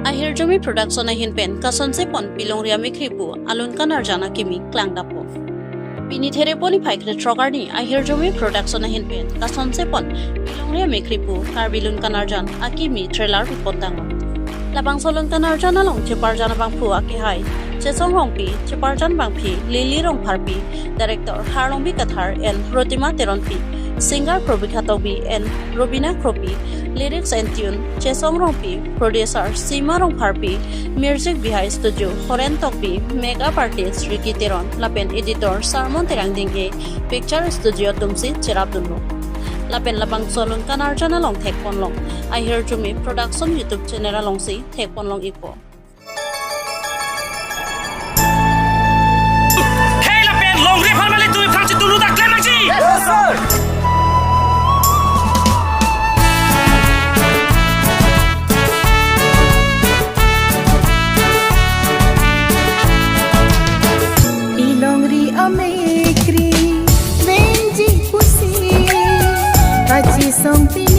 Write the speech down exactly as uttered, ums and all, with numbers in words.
Ahirjume Production ahin pen kasonse pon Pilongri Amekri pu alun kanarjan akimi klangdappo. Pini Therepo niphai krethrok arni Ahirjume Production ahin pen kasonse pon Pilongri Amekri pu Karbi lun kanarjan akimi trailer pipon tanglo. Labangso lun kanarjan along cheparjan abangphu akehai Chesong Rongpi, cheparjan bangphi Lily Rongpharpi, director Harlongbi Kathar and Protima Teronpi, singer Probikha Tokbi and Robina Kropi, lyrics and tune Chesong Rongpi, producer Sima Rongpharpi, music Bihai Studio, Horen Tokbi, makeup artist Ricky Teron, lapen editor Sarmon Terang Dinghe, picture studio atumsi cherapdunlo. Lapen labangso lun kanarjan along thekponlong Ahirjume Production YouTube channel alongsi thekponlong-ikpo. Khei lapen longri aphan mali tui aphrang si tulu dak klem nangji. Yes, sir. Pilongri Amekri vengji pusi kachesong pini